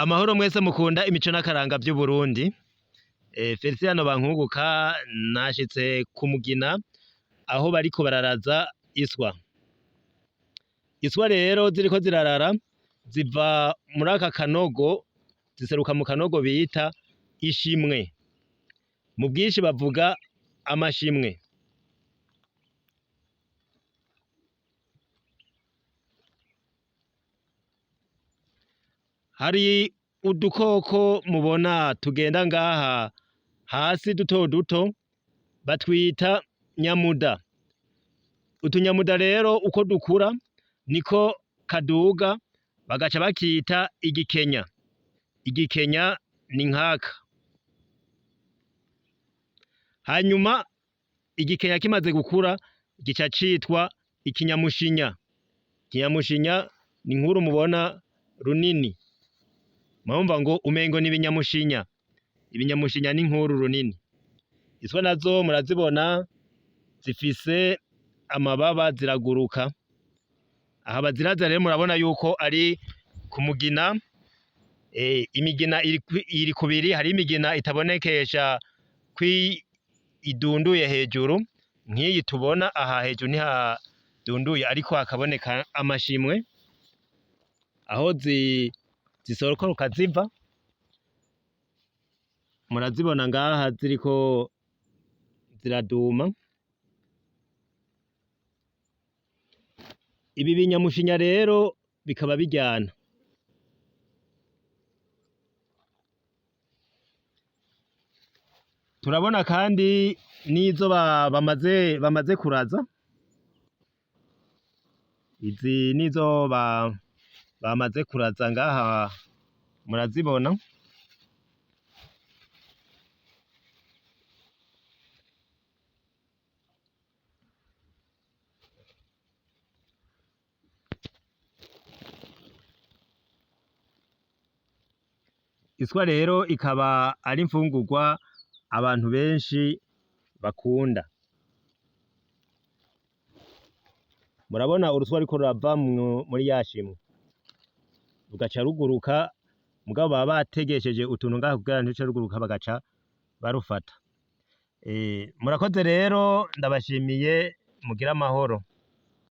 Amahoro mwese mukunda imico n'akaranga vy'Uburundi. Feliciano Bankunguka nashitse ku Mugina aho bariko bararaza iswa. Iswa rero ziriko zirarara ziva muri aka kanogo ziseruka mu kanogo bita ishimwe. Mu bwinshi bavuga amashimwe. Hari udukoko mubona tugenda ngaha hasi duto duto batwita nyamuda. Utunyamuda rero uko dukura niko kaduga bagaca bakita igikenya. Igikenya ni nkaka. Hanyuma igikenya kimaze gukura gica citwa ikinyamushinya. Ikinyamushinya ni nkuru mubona runini. Murumva ngo umengo ni ibinyamushinya. Ibinyamushinya ni nkuru runini. Iswa nazo murazibona zifise amababa ziraguruka. Aha baziraza rero murabona yuko ari ku mugina. Imigina iri kubiri, hari imigina itabonekesha idunduye hejuru nk'iyi tubona aha hejuru ntihadunduye ariko hakaboneka amashimwe aho zisorokoroka ziva murazibona ngaha ziriko ziraduma. Ibi binyamushinya rero bikaba biryana. Turabona kandi n'izo bamaze kuraza, izi nizo bamaze kuraza ngaha murazibona. Iswa rero ikaba ari imfungurwa abantu benshi bakunda. Murabona uruswa ruriko rurava muri ya shimwe, rugaca ruguruka, mugabo baba bategesheje utuntu ngaha kugira ntiruce ruguruka bagaca barufata. Murakoze rero ndabashimiye mugire amahoro.